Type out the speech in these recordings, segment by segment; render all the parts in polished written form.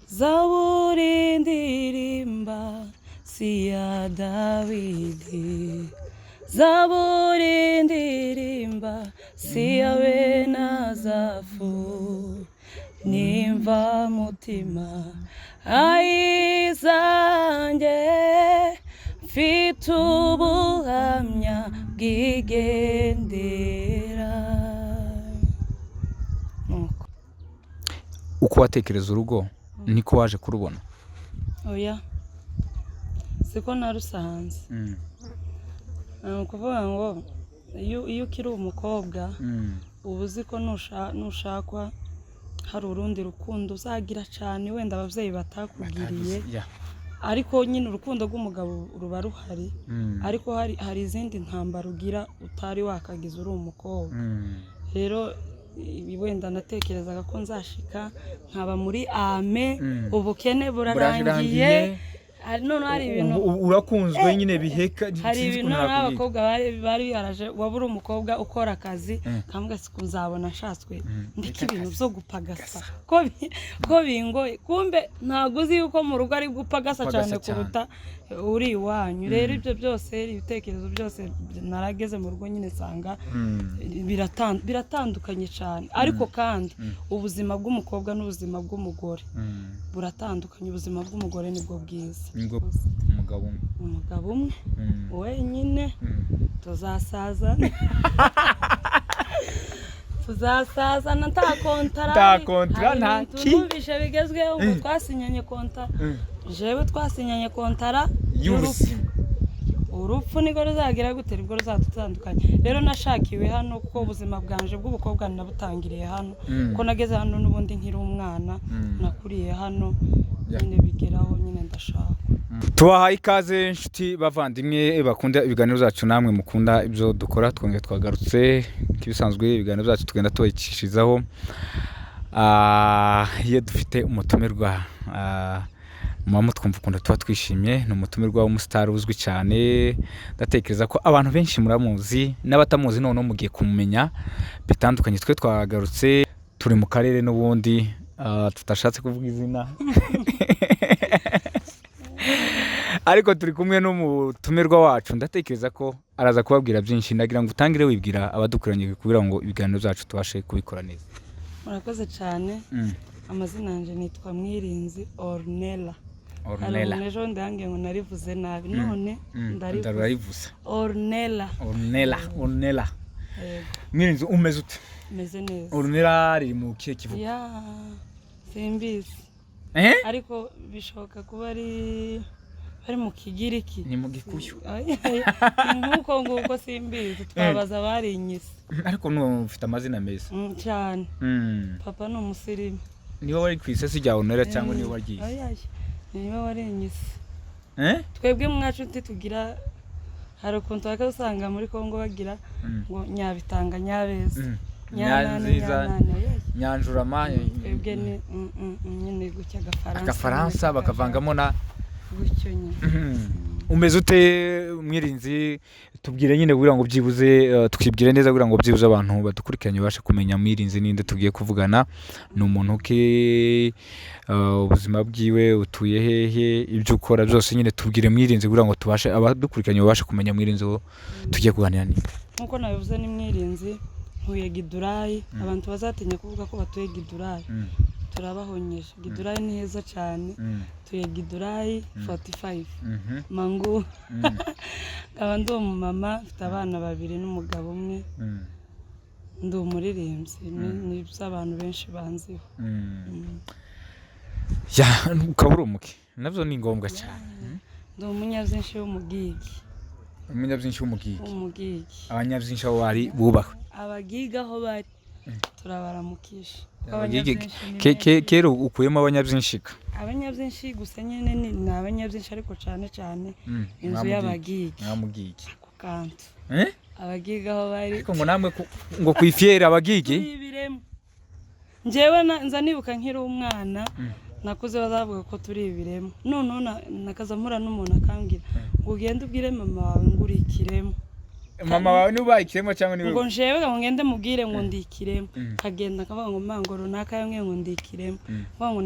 Zaburi ndirimba si iya Dawidi, zaburi ndirimba si iya bene Asafu, nimva mutima ayizanjye, mfite ubuhamya bwigendera. Nuko. Uko watekereza urugo niko waje kurubona? Oya, siko narusanze. Ni ukuvuga ngo iyo ukiri umukobwa uba uzi ko nushakwa hari urundi rukundo uzagira cyane, wenda ababyeyi batakugiriye. Ariko nyine urukundo rw'umugabo ruba ruhari, ariko hari izindi ntambara ugira utari wakagize uri umukobwa. Rero ibi wenda natekerezaga ko nzashika nkaba muri ame, ubukene burarangiye. Noneho hari ibintu Urakunzwe nyine biheka. Hari ibintu noneho abakobwa bari baraje, waba uri umukobwa ukora akazi kambwa siku nzabona nshatswe ndeka ibintu byo gupagasa ko bingoye. Kumbe ntabwo uzi yuko mu rugo ari gupagasa Gupagasa cyane cyane. kuruta uri iwanyu. Rero ibyo byose, ibitekerezo byose, narageze mu rugo nyine nsanga biratandukanye cyane. Ariko kandi ubuzima bw'umukobwa n'ubuzima bw'umugore buratandukanye. Ubuzima bw'umugore nibwo bwiza. Nibwo umugabo umwe. Umugabo umwe wenyine. Tuzasazana, tuzasazana nta kontara. Nta kontara, Hari nta ibintu ki. numvise bigezweho ngo twasinyanye kontara. Jewe twasinyanye kontara y'ubuzima. Urupfu niko ruzagira gute, nibwo ruzadutandukanya. Rero nashakiwe hano kuko ubuzima bwanje bw'ubukobwa nabutangiriye hano, ko nageze hano n'ubundi nkiri umwana. Nakuriye hano nyine, bigeraho nyine ndashaka. Tubahaye ikaze inshuti bavandimwe bakunda ibiganiro byacu, namwe mukunda ibyo dukora. Twongeye twagarutse nk'ibisanzwe, ibiganiro byacu tugenda tubakishirizaho. Iyo dufite umutumirwa, muba mutwumva ukuntu tuba twishimye. Ni umutumirwa w'umusitari uzwi cyane, ndatekereza ko abantu benshi muramuzi, n'abatamuzi noneho mugiye kumumenya bitandukanye. Twe twagarutse turi mu karere n'ubundi tutashatse kuvuga izina, ariko turi kumwe n'umutumirwa wacu. Ndatekereza ko araza kubabwira byinshi. Ndagira ngo utangire wibwira abadukuranye kugira ngo ibiganiro byacu tubashe kubikora neza. Murakoze cyane. Amazina yanjye nitwa Mwirinzi Ornella. Hari Ornella. umuntu ejo bundi yambwiye ngo narivuze nabi, none ndarivuze. Ndarivuze. Ornella. Ornella, Ornella. Yego. Mwirinzi, umeze ute? Meze neza. Ornella riri mu kihe kivugo? Ya, simbizi. Eh? Ariko bishoboka kuba ari mu Kigiriki. Ni mu Gikuyu. Ay, ay, ni nk'uko nguko, simbizi, twabaza abarinyise. Ariko n'ubu ufite amazina meza. Cyane. Papa ni umusirimu. Niba wari ku isesi rya Ornella cyangwa niba waryise? Ay, ay, niba warinyise. Eh? Twebwe mwacu ntitugira, hari ukuntu usanga muri Kongo bagira ngo Nyabitanga, Nyabeza, Nyanane. Nyanziza. Nyanane, ay, ay. Nyanjurama. Twebwe ni nyine gutya, agafaransa. Agafaransa nyine bakavangamo na gutyo nyine. Umeze ute Mwirinzi? Tubwire nyine kugira ngo byibuze twibwire neza, kugira ngo byibuze abantu badukurikiranye babashe kumenya Mwirinzi ninde tugiye kuvugana, ni umuntu ke, ubuzima bwiwe, utuye hehe, ibyo ukora byose. Nyine tubwire Mwirinzi kugira ngo tubashe, abadukurikiranye babashe kumenya Mwirinzi uwo tugiye kuganira ni. Nk'uko nabivuze, ni Mwirinzi, ntuye Gidurayi. Abantu bazatinya kuvuga ko batuye Gidurayi, turabahonyeje. Gidurayi ni heza cyane. Tuye Gidurayi 45 mangu. Nkaba ndi umumama, mfite abana babiri n'umugabo umwe. Ndi umuririmbyi, ni ibyo abantu benshi banziho. Ya, ukaba uri umuke, nabyo ni ngombwa cyane. Ndi umunyabyinshi w'umugigi. Umunyabyinshi w'umugigi. W'umugigi. Abanyabyinshi aho bari bubahwe. Abagiga aho bari turabaramukisha. Kuko Abagigi- abanyabyinshi ni benshi. Kera ukuyemo abanyabyinshika. Abanyabyinshi gusa nyine ni abanyabyinshi, ariko cyane cyane inzu y'abagigi. Mwamugigi. Ku kantu. Eh? Abagiga aho bari. Ariko ngo namwe ngo kwifyera abagigi. Turi ibiremo. Njyewe nza nibuka nkiri umwana, nakuze bazavuga ko turi ibiremo. Noneho nakaza mpura n'umuntu akambwira ngo ugende ubwire mama wawe ngo uri ikiremo. Mama wawe niwe ubaye ikiremwa cyangwa niwe? Ngo njewe ngo ngende mubwire ngo ndi ikirema, kagenda akavuga ngo mango runaka yamwe ngo ndi ikirema, kuvuga ngo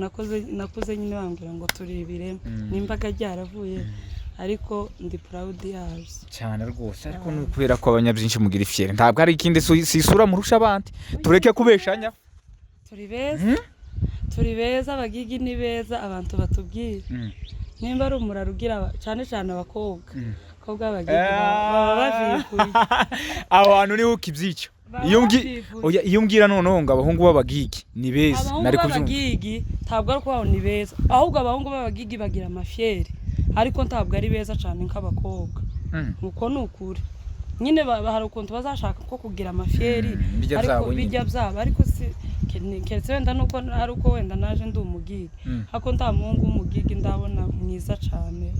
nakuze nyine bambwira ngo turi ibirema, nimbaga ryaravuye, ariko ndi proud yabyo. Cyane rwose, ariko ni ukubera ko abanyabyinshi mugira ifyere, ntabwo ari ikindi, si isura murusha abandi, tureke kubeshanya. Turi beza, turi beza, abagigi ni beza. Abantu batubwira nimba ari umuraro ugira cyane cyane abakobwa, abakobwa b'abagigi baba bavikuye. Aho hantu niho ukibyica. Baba Iyo bavyivuye. Oya, iyo umbwira noneho ngo abahungu b'abagigi ni beza, Abahungu nari kubyumva. b'abagigi ntabwo ari ukubaho ni beza, ahubwo abahungu b'abagigi bagira amafyeri, ariko ntabwo ari beza cyane nk'abakobwa. Uko ni ukuri nyine, hari ukuntu bazashaka ko kugira amafyeri, Bijya ariko byabo nyine. Bijya byabo, ariko si keretse wenda nuko ari uko wenda naje ndi umugigi, ariko nta muhungu w'umugigi ndabona mwiza cyane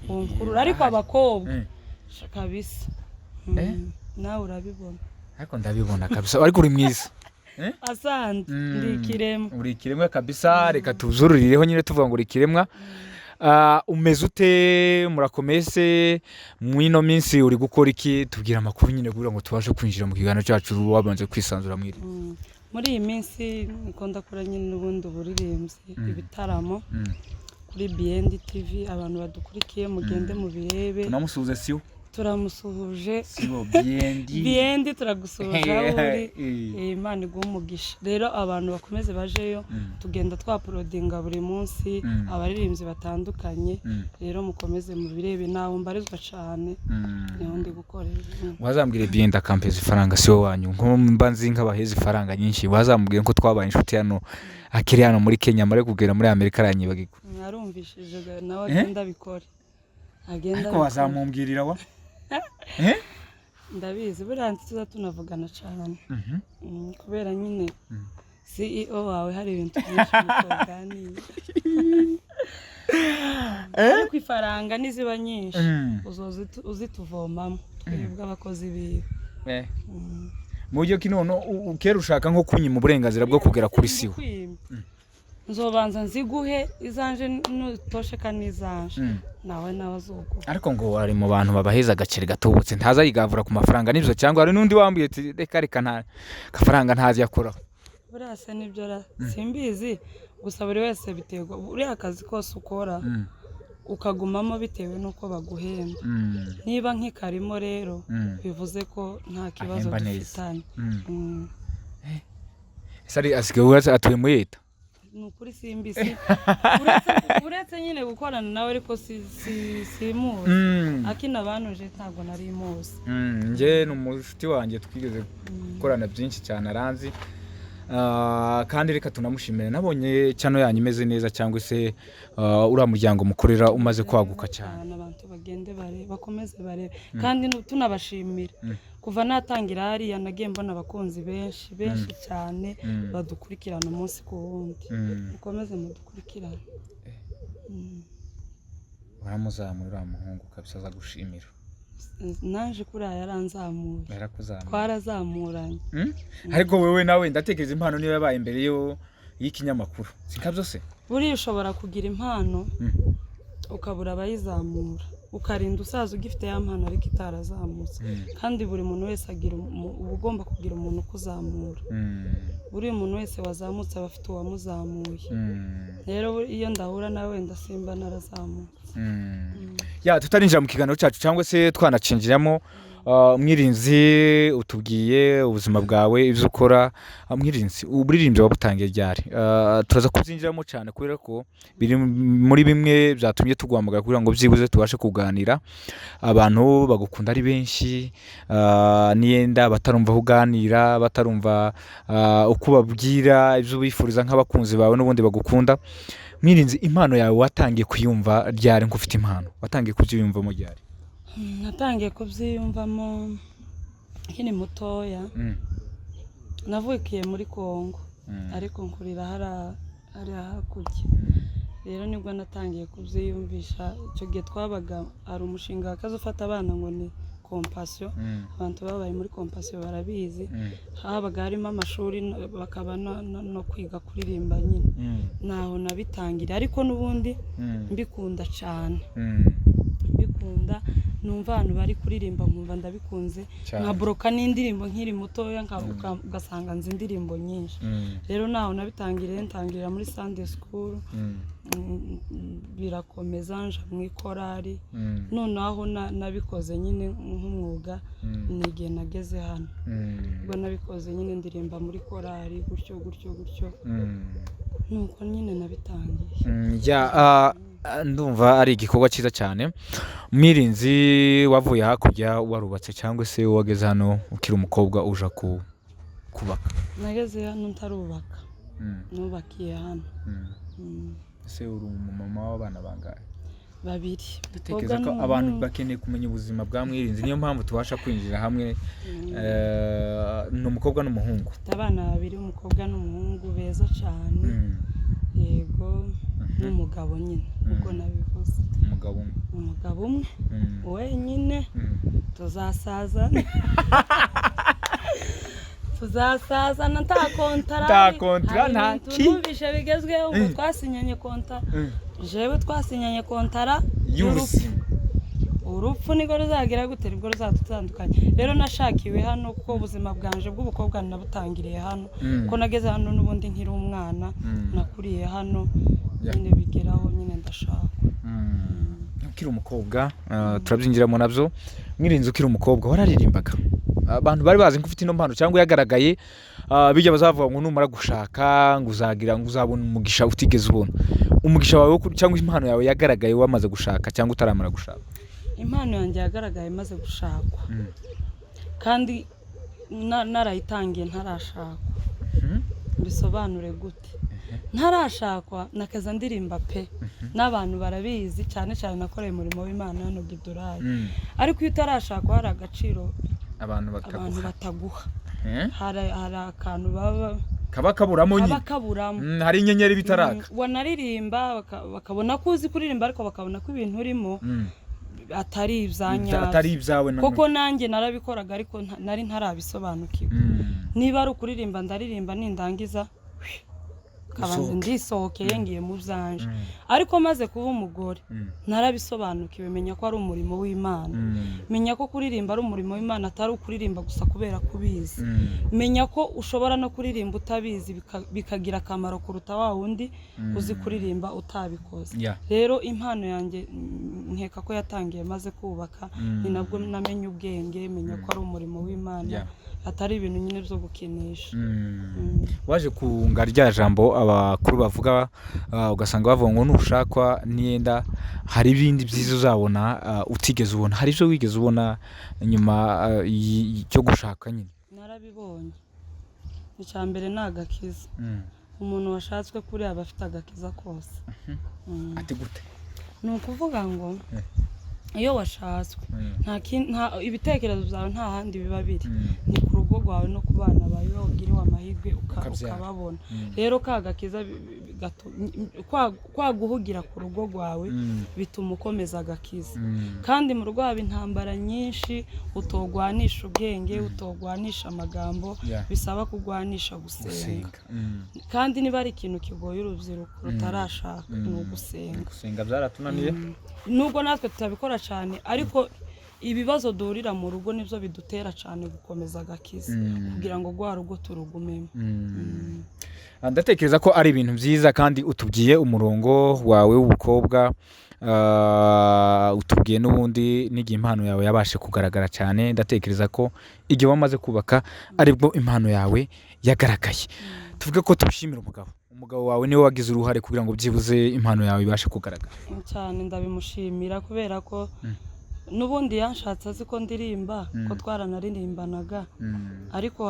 wunkurura, ariko abakobwa kabisa. Nawe urabibona. Ariko ndabibona kabisa, ariko uri mwiza. Asante. Ndi ikiremwa. Uri ikiremwa kabisa, reka tuzururireho nyine tuvuga ngo uri ikiremwa. Ah, umeze ute? Murakomeye se? Mu ino minsi uri gukora iki? Tubwira amakuru nyine kugira ngo tubashe kwinjira mu kiganiro cyacu wabanje kwisanzura mwiri. Muri iyi minsi niko ndakora nyine n'ubundi uburirimbyi, ibitaramo kuri BND TV. Abantu badukurikiye mugende mubirebe. Tunamusuhuze siwo. Turamusuhuje. Siwo BND. BND, turagusuhuje aho uri. Imana iguhe umugisha. Rero abantu bakomeze bajeyo, tugenda twauploadinga buri munsi abaririmbyi batandukanye. Rero mukomeze mubirebe, naho mbarizwa cyane, niho ndi gukorera. Wazambwire BND akampeza ifaranga, siwo wanyu, nko mba nzi nk'abaheza ifaranga nyinshi, wazamubwiye ko twabaye inshuti hano akiri hano muri Kenya, amare kugera muri Amerika aranyibagirwa. Arumvishije nawe. Eh? Agenda abikore, agenda Ariko abikore. Wazamumbwirira wa Eh? Ndabizi, buriya tuza tunavugana cyane. Kubera nyine CEO wawe hari ibintu byinshi mutoganira, ariko ifaranga niziba nyinshi uzoza uzituvomamo twebwe abakozi biwe. Mu buryo ki none kera ushaka nko kunyima uburenganzira bwo kugera kuri siwe? Singukwima. Nzobanza nziguhe izanje, nutosheka n'izanje nawe azoguha. Ariko ngo ari mu bantu babaheza agaceri gatubutse, ntaza yigavura ku mafaranga, nibyo? Cyangwa hari n'undi wambwiye ati reka reka, nta gafaranga ntazi yakoraho. Buriya se nibyo ra? Simbizi, gusa buri wese biterwa, buriya akazi kose ukora ukagumamo bitewe n'uko baguhemba. Niba nkikarimo rero, bivuze ko nta kibazo Ahemba neza. dufitanye. Ese ari asigaye ubu atuye muri leta? Ni ukuri simbizi, uretse nyine gukorana nawe, ariko si simuzi. Akina banuje ntabwo nari muzi. Njye ni umushuti wanjye, twigeze gukorana byinshi cyane, aranzi. Ah, kandi reka tunamushimire, nabonye channel yanyu imeze neza, cyangwa se uriya muryango mukorera umaze kwaguka cyane. Abantu bagende bare, bakomeze barebe, kandi tunabashimira. Kuva natangira hariya nagiye mbona abakunzi benshi benshi cyane badukurikirana umunsi ku wundi. Mukomeze mudukurikirane. Uramuzamura uriya muhungu kabisa, aza gushimira. Naje kuriya yaranzamuye. Yarakuzamuye. Twarazamuranye. Ariko wewe nawe ndatekereza impano niyo yabaye imbere yo y'ikinyamakuru, sika byose. Buriya ushobora kugira impano ukabura abayizamura, ukarinda usaza ugifite ya mpano ariko itarazamutse. Kandi buri muntu wese agira uba ugomba kugira umuntu ukuzamura. Buriya umuntu wese wazamutse aba afite uwamuzamuye. Rero iyo ndahura nawe wenda simba narazamutse. Ya, tutarinjira mu kiganiro cyacu cyangwa se twanacinjiramo, Mwirinzi, utubwiye ubuzima bwawe, ibyo ukora. Mwirinzi, uburirimbyi wabutangiye ryari? Turaza kubyinjiramo cyane kubera ko biri muri bimwe byatumye tuguhamagara kugira ngo byibuze tubashe kuganira. Abantu bagukunda ari benshi, niyenda batarumva aho uganira, batarumva uko ubabwira ibyo ubifuriza nk'abakunzi bawe n'ubundi bagukunda. Mwirinzi, impano yawe watangiye kuyumva ryari? Nk'ufite ufite impano, watangiye kubyiyumvamo ryari? Natangiye kubyiyumvamo nkiri mutoya. Navukiye muri Kongo, ariko nkurira hariya hakurya. Rero nibwo natangiye kubyiyumvisha. Icyo gihe twabaga hari umushinga wakaza ufata abana ngo ni Compassion. Abantu babaye muri Compassion barabizi. Habaga harimo amashuri bakaba no kwiga kuririmba nyine. Ntaho nabitangira, ariko n'ubundi mbikunda cyane. Mbikunda. ndabikunda, numva abantu bari kuririmba nkumva ndabikunze, Cyane. nkaboroka n'indirimbo nkiri mutoya, ugasanga nzi indirimbo nyinshi. Rero naho nabitangiriye, ntangirira muri Sunday school, birakomeza nja mu ikorari. Noneho nabikoze nyine nk'umwuga ni igihe nageze hano, ubwo nabikoze nyine ndirimba muri korari gutyo gutyo gutyo, nuko nyine nabitangiye. Ya, ndumva ari igikorwa cyiza cyane. Mwirinzi, wavuye hakurya warubatse cyangwa se wageze hano ukiri umukobwa uja kubaka? Nageze hano ntarubaka, nubakiye hano. Ese uri umumama w'abana bangahe? Babiri. Dutekereza ko Umukobwa abantu n'umuhungu. bakeneye kumenya ubuzima bwa Mwirinzi, niyo mpamvu tubasha kwinjira hamwe. Ni umukobwa n'umuhungu? Mfite abana babiri, umukobwa n'umuhungu beza cyane. Yego, n'umugabo nyine ubwo nabivuze. Umugabo umwe? Umugabo umwe wenyine. Tuzasazana, tuzasazana nta kontara. Nta kontara, Hari nta ibintu ki. numvise bigezweho ngo twasinyanye kontara. Jewe twasinyanye kontara y'ubuzima. Urupfu nibwo ruzagira gute, nibwo ruzadutandukanya. Rero nashakiwe hano kuko ubuzima bwanje bw'ubukobwa nabutangiriye hano, ko nageze hano n'ubundi nkiri umwana, nakuriye hano. Nyine bigeraho nyine ndashaka. Ukiri umukobwa, turabyinjiramo nabyo. Mwirinzi, ukiri umukobwa wararirimbaga, abantu bari bazi ko ufite ino mpano cyangwa yagaragaye, bijya bazavuga ngo numara gushaka ngo uzagira ngo uzabona umugisha utigeze ubona? Umugisha wawe cyangwa impano yawe yagaragaye wamaze gushaka cyangwa utaramara gushaka? Impano yanjye yagaragaye maze gushakwa, kandi narayitangiye ntarashakwa. Bisobanure gute? Ntarashakwa nakaza ndirimba pe, n'abantu barabizi, cyane cyane nakoreye umurimo w'Imana hano Gidurayi. Ariko iyo utarashakwa hari agaciro abantu abantu bataguha. Bataguha. Eh? Hari akantu baba kaba kaburamo kaba nyine. kaburamo. Hari inyenyeri bitaraka. Wanaririmba bakabona ko uzi kuririmba, ariko bakabona ko ibintu urimo atari ibya nyabyo. Atari ibyawe na Koko nanjye narabikoraga, ariko nari ntarabisobanukirwa. Niba ari ukuririmba ndaririmba, nindangiza kabanza Usohoke. ndisohokeye ngiye mu byanje. Ariko maze kuba umugore narabisobanukiwe, menya ko ari umurimo w'Imana, menya ko kuririmba ari umurimo w'Imana, atari ukuririmba gusa kubera ko ubizi. Menya ko ushobora no kuririmba utabizi bikagira akamaro kuruta wa wundi uzi kuririmba utabikoze. Rero impano yanjye, nkeka ko yatangiye maze kubaka. Ni nabwo namenye ubwenge, menya ko ari umurimo w'Imana, atari ibintu nyine byo gukinisha. Waje kunga rya jambo abakuru bavuga, ugasanga bavuga ngo nushakwa niyenda hari ibindi byiza uzabona, utigeze ubona. Hari ibyo wigeze ubona nyuma cyo gushaka nyine? Narabibonye. Icya mbere ni agakiza. Umuntu washatswe kuri aba afite agakiza kose. Ati gute? Ni ukuvuga ngo iyo washatswe ibitekerezo byawe nta handi biba biri, ni ku rugo rwawe no ku bana bawe, iyo ugiriwe amahirwe Ukabyara. ukababona. Rero ka gakiza kwa guhugira ku rugo rwawe bituma ukomeza agakiza. Kandi mu rugo haba intambara nyinshi utogwanisha ubwenge, utogwanisha amagambo, bisaba kugwanisha gusenga. Gusenga. Kandi niba ari ikintu kigoye urubyiruko rutarashaka ni ugusenga. Gusenga byaratunaniye. Nubwo natwe tutabikora cyane, ariko ibibazo duhurira mu rugo nibyo bidutera cyane gukomeza agakiza, kugira ngo rwa rugo turugumemo. Ndatekereza ko ari ibintu byiza, kandi utubwiye umurongo wawe w'ubukobwa, utubwiye n'ubundi n'igihe impano yawe yabashe kugaragara cyane. Ndatekereza ko igihe wamaze kubaka aribwo impano yawe yagaragaye. Tuvuge ko tubishimira umugabo wawe, niwe wagize uruhare kugira ngo byibuze impano yawe ibashe kugaragara. Cyane, ndabimushimira kubera ko n'ubundi yanshatse azi ko ndirimba, ko twaranaririmbanaga, ariko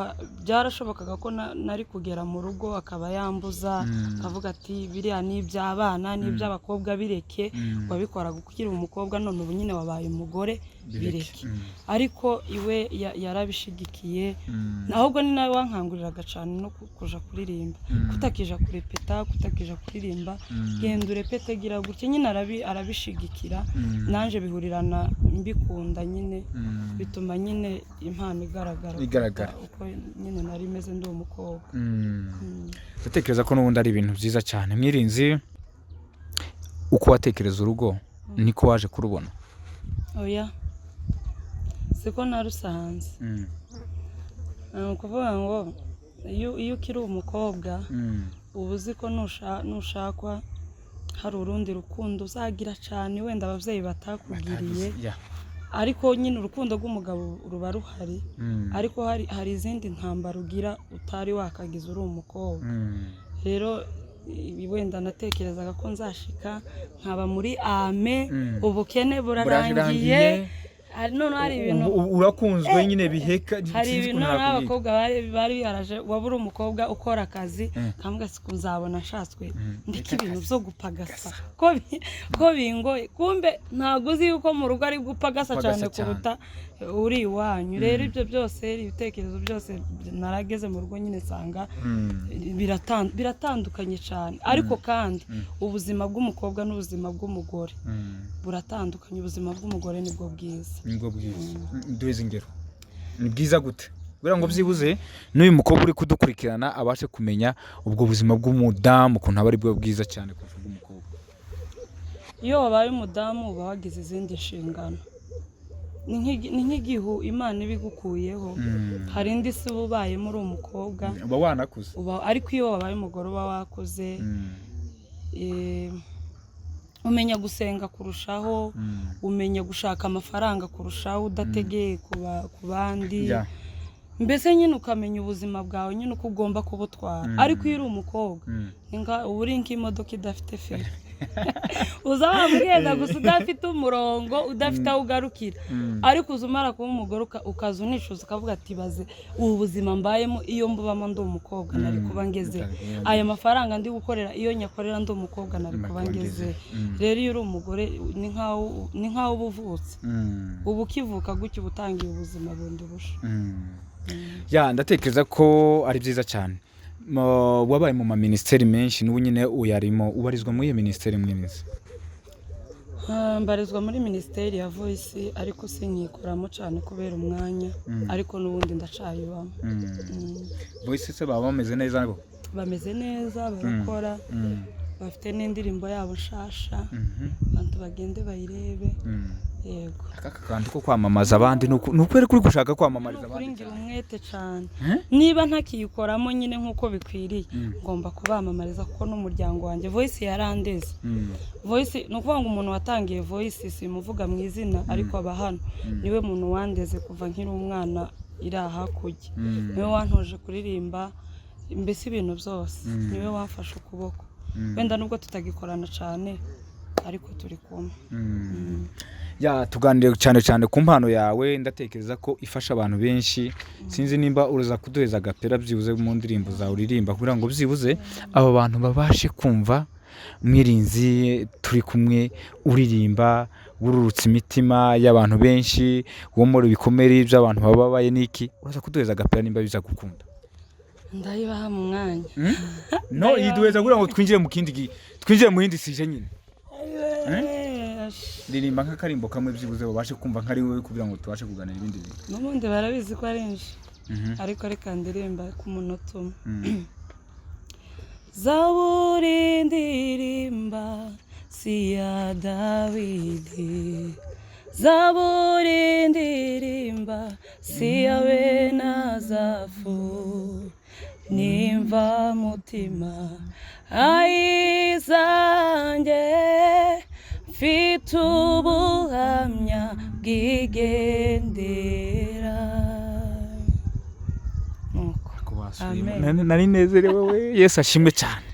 byarashobokaga ko nari kugera mu rugo akaba yambuza, akavuga ati biriya ni iby'abana, ni iby'abakobwa, bireke, wabikoraga ukiri umukobwa, none ubu nyine wabaye umugore, bireke. Ariko iwe yarabishigikiye, ahubwo ni nawe wankanguriraga cyane no kuja kuririmba, kutakija kurepeta, kutakija kuririmba, genda urepete, gira gutya nyine, arabishigikira. Nanje bihurirana mbikunda nyine, bituma nyine impano igaragara Igaragara. kuruta uko nyine nari meze ndi umukobwa. Ndatekereza ko n'ubundi ari ibintu byiza cyane. Mwirinzi, uko watekereza urugo niko waje kurubona? Oya, siko narusanze. Ni ukuvuga ngo iyo ukiri umukobwa uba uzi ko nushakwa hari urundi rukundo uzagira cyane, wenda ababyeyi batakugiriye. Ariko nyine urukundo rw'umugabo ruba ruhari, ariko hari izindi ntambara ugira utari wakagize uri umukobwa. Rero wenda natekerezaga ko nzashika nkaba muri ame, ubukene burarangiye. Noneho hari ibintu Urakunzwe nyine biheka. Hari ibintu noneho abakobwa bari baraje, waba uri umukobwa ukora akazi kamuga siku nzabona nshatswe ndeka ibintu byo gupagasa ko bingoye, kumbe ntabwo uzi yuko mu rugo ari gupagasa cyane kuruta uri iwanyu. Rero ibyo byose, ibitekerezo byose narageze mu rugo nyine nsanga biratandukanye cyane. Ariko kandi ubuzima bw'umukobwa n'ubuzima bw'umugore buratandukanye. Ubuzima bw'umugore nibwo bwiza. Nibwo bwiza. Duheze ingero, ni bwiza gute kugira ngo byibuze n'uyu mukobwa uri kudukurikirana abashe kumenya ubwo buzima bw'umudamu ukuntu aba ari bwo bwiza cyane kurusha ubw'umukobwa? Iyo wabaye umudamu uba wagize izindi nshingano, ni nk'igihu Imana iba igukuyeho. Hari indi si uba ubayemo uri umukobwa. Uba wanakuze. Ariko iyo wabaye umugore uba wakuze, umenya gusenga kurushaho, umenya gushaka amafaranga kurushaho udategeye ku bandi. Mbese nyine ukamenya ubuzima bwawe nyine uko ugomba kubutwara. Ariko iyo uri umukobwa uba uri nk'imodoka idafite feri, uza wamugenda gusa udafite umurongo, udafite aho ugarukira. Ariko uza umara kuba umugore ukaza unicuza, ukavuga ati: "Baze ubu buzima mbayemo, iyo mbubamo ndi umukobwa nari kuba ngeze aya mafaranga ndi gukorera, iyo nyakorera ndi umukobwa nari kuba ngeze." Rero iyo uri umugore ni nkaho uba uvutse, uba ukivuka gutyo, uba utangiye ubuzima bundi busha. Ya, ndatekereza ko ari byiza cyane. Wabaye mu maminisiteri menshi, n'ubu nyine uyarimo. Ubarizwa muri iyo minisiteri mwemeze? Mbarizwa muri minisiteri ya Voice, ariko sinyikoramo cyane kubera umwanya, ariko n'ubundi ndacayibamo. Voice se baba bameze neza nabo? Bameze neza, barakora, bafite n'indirimbo yabo nshasha, abantu bagende bayirebe. Yego. Aka kantu ko kwamamaza abandi ni ukubera ko uri gushaka kwamamariza Ni ukuri abandi ngira cyane. umwete cyane. Eh? Niba ntakiyikoramo nyine nk'uko bikwiriye, ngomba kubamamariza kuko n'umuryango wanjye Voice yarandeze. Voice ni ukuvuga ngo umuntu watangiye Voice, simuvuga mu izina ariko aba hano, niwe muntu wandeze kuva nkiri umwana iri hakurya, niwe wantoje kuririmba, mbese ibintu byose niwe wamfashe ukuboko. Wenda nubwo tutagikorana cyane ariko turi kumwe. Ya, tuganire cyane cyane ku mpano yawe. Ndatekereza ko ifasha abantu benshi. Sinzi nimba uza kuduheza agapera byibuze mu ndirimbo zawe uririmba, kugira ngo byibuze aba bantu babashe kumva Mwirinzi turi kumwe uririmba, wururutse imitima y'abantu benshi, womora ibikomere by'abantu bababaye n'iki. Uraza kuduheza agapera nimba biza gukunda? Ndayibaha mu mwanya. No yiduheza kugira ngo twinjire mu kindi twinjire mu yindi sujet nyine. Ririmba nk'akarimbo kamwe byibuze babashe kumva nk'ari wowe, kugira ngo tubashe kuganira ibindi bintu. N'ubundi barabizi ko ari nje, ariko reka ndirimba ku munota umwe. Zaburi ndirimba si iya Dawidi, Zaburi ndirimba si iya bene Azafu, nimva mutima ayizanjye, mfite ubuhamya bwigendera. Nuko. Amen. Nari nezerewe we, Yesu ashimwe cyane.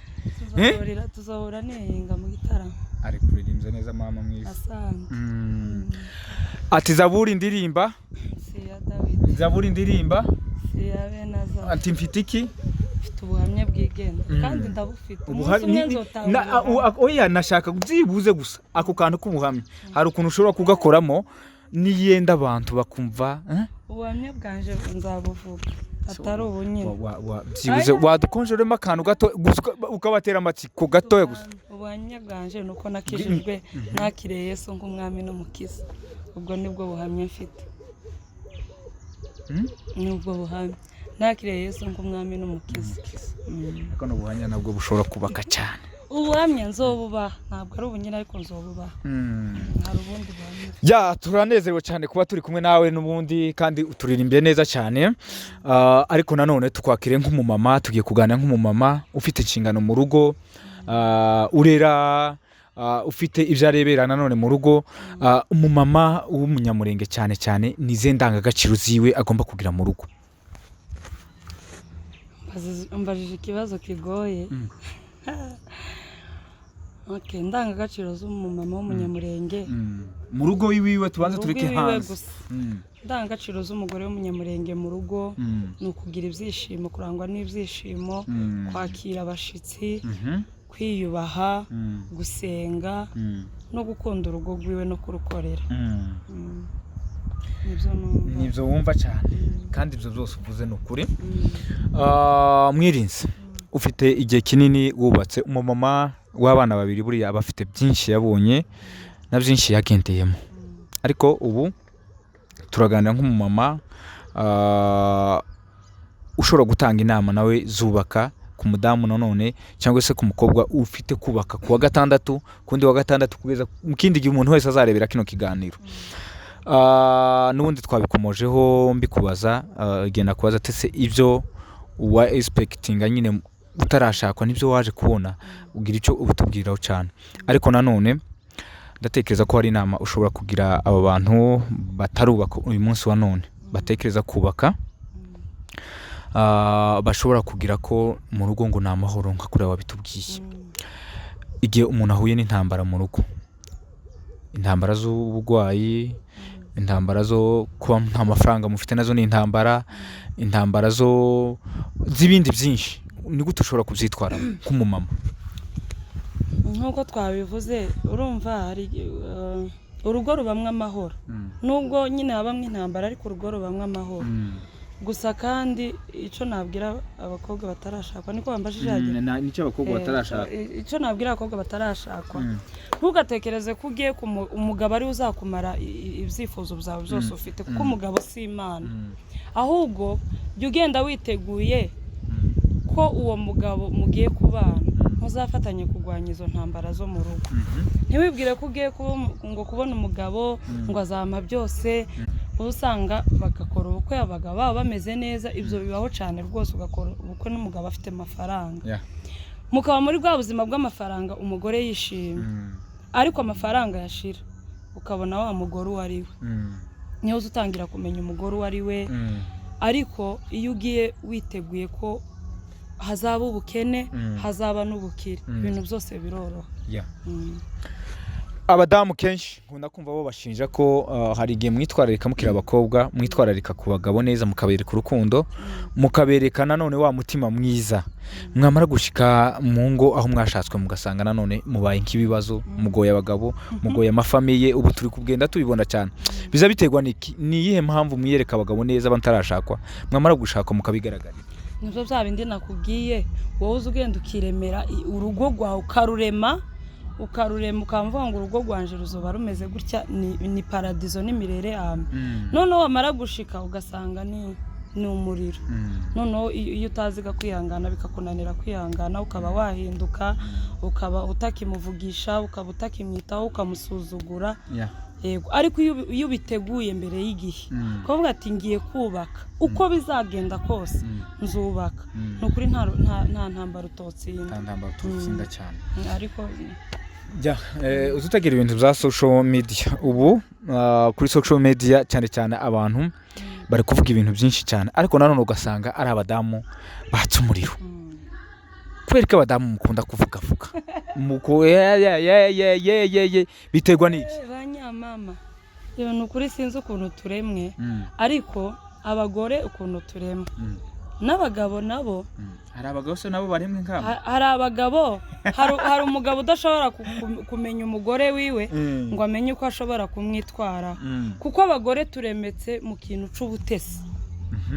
Tuzahura nihinga mu gitaramo. Ari kuririmbya neza mama mwiza. Asanga. Ati zaburi ndirimba Si iya Dawidi. Zaburi ndirimba. Si iya bene Azafu. Ati mfite iki? Mfite ubuhamya bwigenda kandi ndabufite, umunsi umwe nzotanga ubuhamya. Oya, nashaka byibuze gusa ako kantu k'ubuhamya, hari ukuntu ushobora kugakoramo niyenda abantu bakumva, eh? Ubuhamya bwanje nzabuvuga atari ubu nyine. Byibuze wadukonjeremo akantu gato gusa ukabatera amatsiko gatoya gusa. Ubuhamya bwanje ni uko nakijijwe, nakiriye Yesu nk'umwami n'umukiza. Ubwo nibwo buhamya mfite. Nubwo buhamya, nakiriye Yesu nk'umwami n'umukiza. Ariko ni ubuhamya nabwo bushobora kubaka cyane. Ubuhamya nzobubaha, ntabwo ari ubunyine, ariko nzobubaha. Hari ubundi buhamya. Ya, turanezerewe cyane kuba turi kumwe nawe n'ubundi, kandi uturirimbiye neza cyane. Ariko nanone tukwakire nk'umumama, tugiye kuganira nk'umumama ufite inshingano mu rugo, urera, ufite ibyo arebera nanone mu rugo. Umumama w'umunyamurenge cyane cyane, ni izihe ndangagaciro ziwe agomba kugira mu rugo? Mbajije ikibazo kigoye. Okay, indangagaciro z'umumama w'umunyamurenge Mu rugo iwiwe, tubanze Mu rugo tureke iwiwe hanze. gusa. Indangagaciro z'umugore w'umunyamurenge mu rugo ni ukugira ibyishimo, kurangwa n'ibyishimo, kwakira abashitsi, kwiyubaha, gusenga no gukunda urugo rwiwe no kurukorera. Nibyo numva. Nibyo wumva cyane, kandi ibyo byose uvuze ni ukuri. Mwirinzi, ufite igihe kinini wubatse, umumama w'abana babiri, buriya aba afite byinshi yabonye na byinshi yagendeyemo, ariko ubu turaganira nk'umumama ushobora gutanga inama nawe zubaka ku mudamu nanone, cyangwa se ku mukobwa ufite kubaka ku wa gatandatu, ku wundi wa gatandatu, kugeza mu kindi gihe umuntu wese azarebera kino kiganiro. N'ubundi twabikomojeho mbikubaza, igihe nakubaza ati se ibyo wa expectinga nyine utarashakwa nibyo waje kubona, ugira icyo ubitubwiraho cyane. Ariko nanone ndatekereza ko hari inama ushobora kugira aba bantu batarubaka uyu munsi wa none, batekereza kubaka, bashobora kugira ko mu rugo ngo ni amahoro nka kuriya wabitubwiye. Igihe umuntu ahuye n'intambara mu rugo, intambara z'uburwayi, intambara zo kuba nta mafaranga mufite nazo ni intambara, intambara zo z'ibindi byinshi, ni gute ushobora kubyitwaramo nk'umumama? Nk'uko twabivuze, urumva hari urugo rubamwo amahoro, nubwo nyine habamwo intambara, ariko urugo rubamwo amahoro gusa. Kandi icyo nabwira abakobwa batarashakwa, niko bambajije hagera? Nicyo abakobwa Icyo nabwira abakobwa batarashakwa, ntugatekereze ko ugiye umugabo ariwe uzakumara ibyifuzo byawe byose ufite, kuko umugabo si Imana. Ahubwo jya ugenda witeguye ko uwo mugabo mugiye kubana muzafatanye kurwanya izo ntambara zo mu rugo. Ntiwibwire ko ugiye ngo kubona umugabo ngo azampa byose. Uba usanga bagakora ubukwe, abagabo baba bameze neza, ibyo bibaho cyane rwose, ugakora ubukwe n'umugabo afite amafaranga, mukaba muri bwa buzima bw'amafaranga, umugore yishimye, ariko amafaranga yashira ukabona wa mugore uwo ari we. Niho uza utangira kumenya umugore uwo ari we. Ariko iyo ugiye witeguye ko hazaba ubukene, hazaba n'ubukire, ibintu byose biroroha. Abadamu kenshi nkunda kumva bo bashinja ko hari igihe mwitwararika mukiri abakobwa, mwitwararika ku bagabo neza, mukabereka urukundo, mukabereka nanone wa mutima mwiza, mwamara gushika mu ngo aho mwashatswe mugasanga nanone mubaye nk'ibibazo, mugoye abagabo, mugoye amafamiye. Ubu turi kugenda tubibona cyane. Biza biterwa n'iki? Ni iyihe mpamvu mwiyereka abagabo neza batarashakwa, mwamara gushakwa mukabigaragara? Nibyo bya bindi nakubwiye, wowe uza ugenda ukiremera urugo rwawe, ukarurema, ukarurema, ukamvuga ngo urugo rwanje ruzoba rumeze gutya, ni paradizo n'imirere ame. Noneho wamara gushika ugasanga ni umuriro. Noneho iyo utaziga kwihangana, bikakunanira kwihangana, ukaba wahinduka, ukaba utakimuvugisha, ukaba utakimwitaho, ukamusuzugura. Yego, ariko iyo ubiteguye mbere y'igihe, ukavuga ati ngiye kubaka, uko bizagenda kose nzubaka, ni ukuri nta ntambara utotsinda. Ntambara tutsinda cyane. Ariko Jya uzi utagira ibintu bya social media ubu, kuri social media cyane cyane abantu bari kuvuga ibintu byinshi cyane, ariko nanone ugasanga ari abadamu batse umuriro. Kubera ko abadamu mukunda kuvugavuga muko ye ye ye ye ye ye ye, biterwa n'iki? Banyamama, yewe, ni ukuri sinzi ukuntu turemwe, ariko abagore ukuntu turemwe n'abagabo nabo. Hari abagabo se nabo baremwe nk'abo? Hari abagabo, hari umugabo udashobora kumenya umugore wiwe ngo amenye uko ashobora kumwitwaraho, kuko abagore turemetse mu kintu c'ubutesi.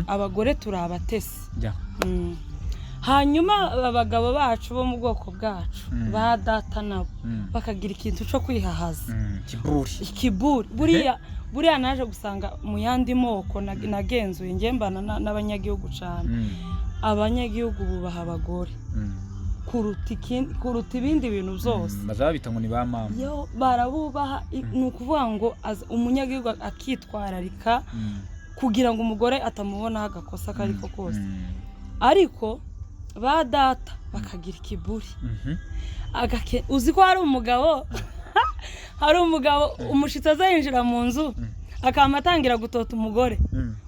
Abagore turi abatesi. Hanyuma abagabo bacu bo mu bwoko bwacu, ba data, nabo bakagira ikintu cyo kwihahaza. Kiburi. Ikiburi. Buriya naje gusanga mu yandi moko nagenzuye, njye mbana n'abanyagihugu cyane, abanyagihugu bubaha abagore. kuruta ibindi bintu byose. Bazaba bita ngo ni ba mama. Yo barabubaha, ni ukuvuga ngo umunyagihugu akitwararika kugira ngo umugore atamubonaho agakosa ako ariko kose. Ariko ba data bakagira ikiburi. Uzi ko hari umugabo umushitsi aza yinjira mu nzu, akama atangira gutota umugore,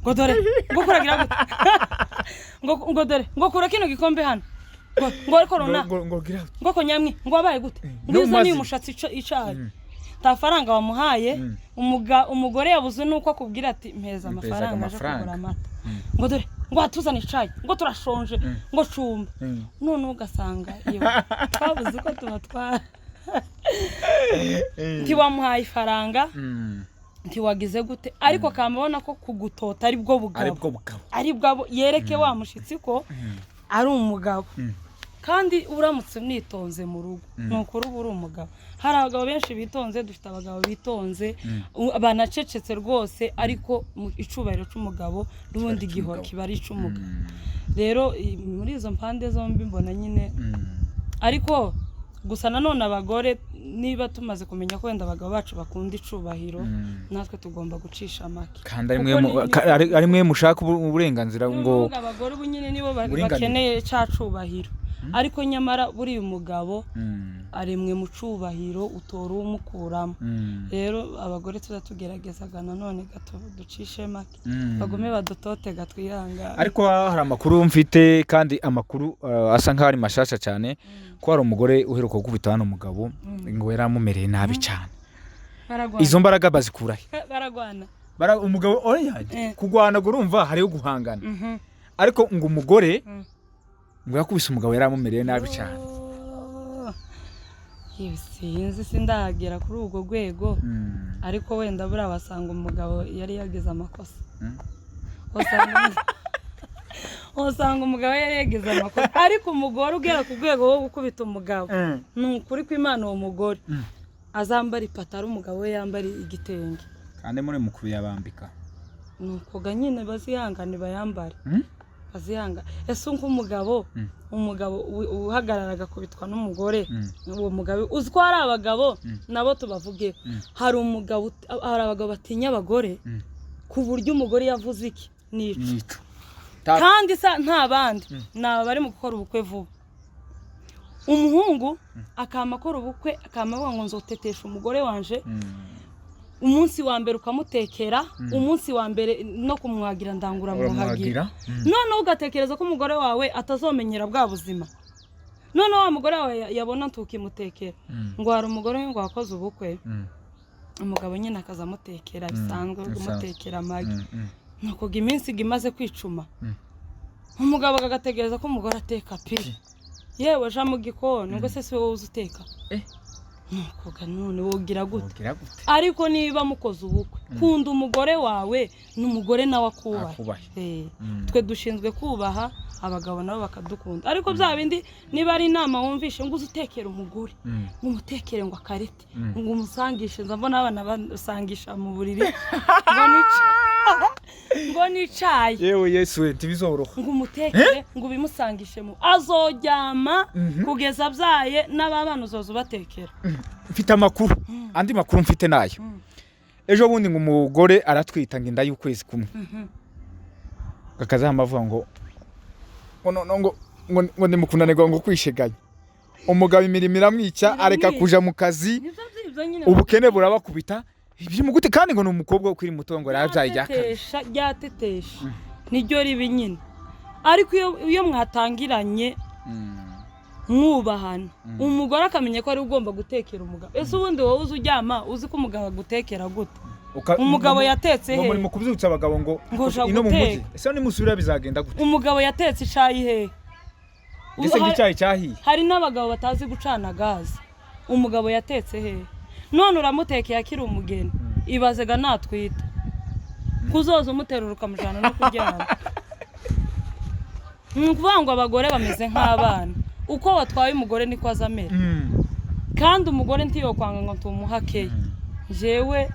ngo dore ngo kuragira gute, ngo dore ngo kura kino gikombe hano, ngo ariko runa ngo gira ngo ko nyamwe ngo wabaye gute, ngo No izo ni mazi. umushatsi icaye nta faranga wamuhaye. Umugore yabuze nuko akubwira ati mpeza Mpeza amafaranga aje amafaranga. kugura amata, ngo dore ngo watuzane icayi, ngo turashonje, ngo cumba. None ugasanga iyo twabuze uko tubatwara, ntiwamuhaye ifaranga, ntiwagize gute, ariko akamubona ko kugutota ari bwo bugabo. Ari bwo bugabo. Ari bwo yereke wa mushyitsi ko ari umugabo. Kandi uramutse unitonze mu rugo, ni ukuri uba uri umugabo. Hari abagabo benshi bitonze, dufite abagabo bitonze, banacecetse rwose, ariko mu icubahiro cy'umugabo n'ubundi gihora cy'umugabo. Kiba ari icy'umugabo. Rero muri izo mpande zombi mbona nyine, ariko gusa nanone abagore, niba tumaze kumenya ko wenda abagabo bacu bakunda icubahiro, natwe tugomba gucisha make. Kandi ari mwe Kuko ari mwe mushaka uburenganzira Ni ngo ukuvuga abagore ubu nyine nibo Uburinganire. bakeneye cya cubahiro, ariko nyamara buriya umugabo aremwe mu cubahiro, utora umukuramo. Rero abagore tuza tugeragezaga nanone gato ducishe make, bagume badutotega, twihangane. Ariko hari amakuru mfite, kandi amakuru asa nkaho ari mashasha cyane, ko hari umugore uheruka gukubita hano umugabo, ngo yari amumereye nabi cyane. Baragwana. Izo mbaraga bazikura he? Baragwana. Umugabo oya, kugwana ngo urumva hariho guhangana, ariko ngo umugore ngo yakubise umugabo yari amumereye nabi cyane. Oh. Yewe, sinzi, sindagera kuri urwo rwego, ariko wenda buriya wasanga umugabo yari yagize amakosa. Wasanga umugabo yari yagize amakosa, ariko umugore ugera ku rwego rwo gukubita umugabo, ni ukuri kw'Imana, uwo mugore azambara ipataro, umugabo we yambara igitenge. Kandi muri mukuru yabambika. Ni ukuga nyine bazihangane bayambare. Bazihanga. Ese nk'umugabo, umugabo uhagarara agakubitwa n'umugore, uwo mugabo, uzi ko hari abagabo nabo tubavuge, hari umugabo hari abagabo batinya abagore, ku buryo umugore yavuze iki nica. Nico. Kandi sa nta bandi, ni aba bari mu gukora ubukwe vuba. Umuhungu akama akora ubukwe, akama avuga ngo nzotetesha umugore wanje. Umunsi wa mbere ukamutekera, umunsi wa mbere no kumwagira ndangura muhagira. Uramuhagira. Noneho ugatekereza ko umugore wawe atazomenyera bwa buzima. Noneho wa mugore wawe yabona ntukimutekera. Ngo hari umugore we ngo wakoze ubukwe, umugabo nyine akaza amutekera bisanzwe, bisanzwe. kumutekera amagi. Nuko ngo iminsi ngo imaze kwicuma, umugabo agategereza ko umugore ateka pi, yewe aja mu gikoni ngo se si wowe uzi uteka? Nuko ga none wogira gute? Wogira gute? Ariko niba mukoze ubukwe, kunda umugore wawe, n'umugore nawe akubahe. Akubahe. Twe dushinzwe kubaha abagabo, nabo bakadukunda. Ariko bya bindi, niba ari inama wumvishe ngo uze utekere umugore, ngo umutekere ngo akarete, ngo umusangishe, nza mbona abana basangisha mu buriri, ngo nicaye. Yewe Yesu we, ntibizoroha. Ngo umutekere, ngo ubimusangishe, mu azoryama kugeza abyaye n'ababana uzoza ubatekera. Mfite amakuru, andi makuru mfite nayo. Ejo bundi ngo umugore aratwita, ngo inda y'ukwezi kumwe, akazahama avuga ngo no ngo ngo ndimukunanirwa, ngo kwisheganya umugabo, imirimo iramwica, areka Iramwica. kuja mu kazi. Nibyo byibyo nyine. Ubukene burabakubita biri mu gute, kandi ngo ni umukobwa ukiri muto, ngo yarabyaye irya kabiri. Ryatetesha, ryatetesha niryo ribi nyine. Ariko iyo mwatangiranye mwubahana, umugore akamenya ko ari we ugomba gutekera umugabo. Ese ubundi wowe uzi uryama uzi ko umugabo agutekera gute? Umugabo yatetse ngo he? muri mu kubyutsa abagabo ngo Ngo uja ino mu mujyi, guteka. ese nimusubira bizagenda gute? Umugabo yatetse icayi hehe? Ndetse ngo icyayi cyahiye. Hari n'abagabo batazi gucana gaze. Umugabo yatetse hehe? None uramutekeye akiri umugeni, ibazega natwita, kuzoza umuterura ukamujyana no kuryama. Ni ukuvuga ngo abagore bameze nk'abana, uko watwaye umugore niko aza amera. Kandi umugore ntiyokwanga ngo tumuhakeya, jewe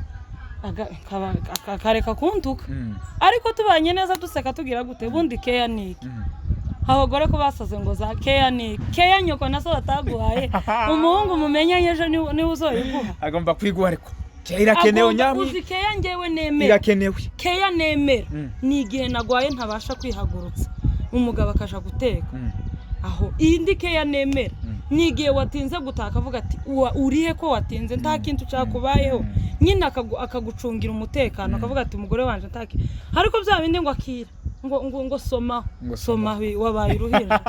akareka kuntuka, ariko tubanye neza, duseka, tugira gute, ubundi keya ni iki? Abagore ko basaze ngo za care, ni care nyoko na so bataguhaye? Umuhungu mumenyanye ejo niwe uzoyiguha? Agomba kwiguha, ariko care irakenewe. Agomba- Nyamwi. Uzi care ngewe nemera? Irakenewe. Care nemera ni igihe nagwaye ntabasha kwihagurutsa, umugabo akaja guteka. Aho indi care nemera ni igihe watinze gutaha, akavuga ati: "Urihe ko watinze? Nta kintu cyakubayeho?" Nyine akagucungira umutekano, akavuga ati: "Umugore wanje nta kintu." Ariko bya bindi ngo akira, ngo somaho. Ngo somaho. Somaho, wabaye uruhinja?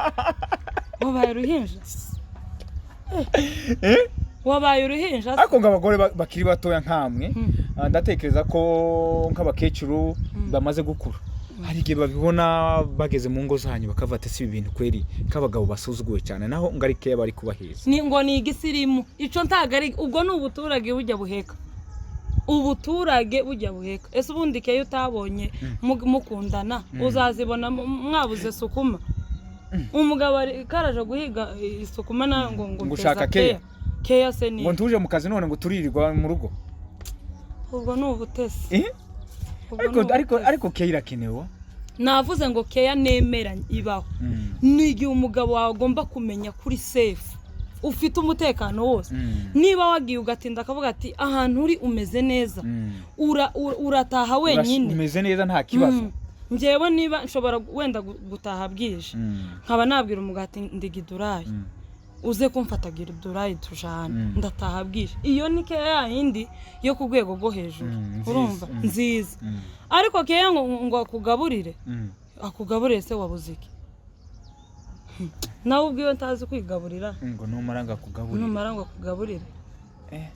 Wabaye uruhinja? Eh? Wabaye uruhinja se? Ariko ngo abagore bakiri batoya nkamwe, ndatekereza ko nk'abakecuru bamaze gukura hari igihe babibona bageze mu ngo zanyu, bakavuga ati: "Si ibi bintu kweri k'abagabo basuzuguwe cyane?" Naho ngo ari care bari kubaheza. Ni ngo ni igisirimu ico, ntago ari ubwo, ni ubuturage bujya buheka, ubuturage bujya buheka. Ese ubundi care utabonye mukundana uzazibona mwabuze sukuma? Umugabo karaje guhiga isukuma nawe ngo Ngo mpeza. ushaka care? Care se ni Ngo ntuje mu kazi none ngo turirirwa mu rugo. Ubwo ni ubutesi. Eh? Ubwo Ariko ni ariko ubutesi. Ariko care irakenewe. Navuze ngo care nemera ibaho ni igihe umugabo wawe agomba kumenya kuri safe, ufite umutekano wose. Niba wagiye ugatinda, akavuga ati: "Ahantu uri umeze neza, urataha wenyine." Umeze neza, nta kibazo. Njyewe niba nshobora wenda gutaha bwije, nkaba nabwira umugabo ati: "Ndi Gidurayi, uze kumfata Gidurayi tujane, ndataha bwije." Iyo ni care ya yindi yo ku rwego rwo hejuru. Nziza. Urumva? Nziza. Ariko care ngo akugaburire, akugaburire se wabuze iki? Nawe ubwiwe ntazi kwigaburira. Ngo numara ngo akugaburire. Numara ngo akugaburire. Eh.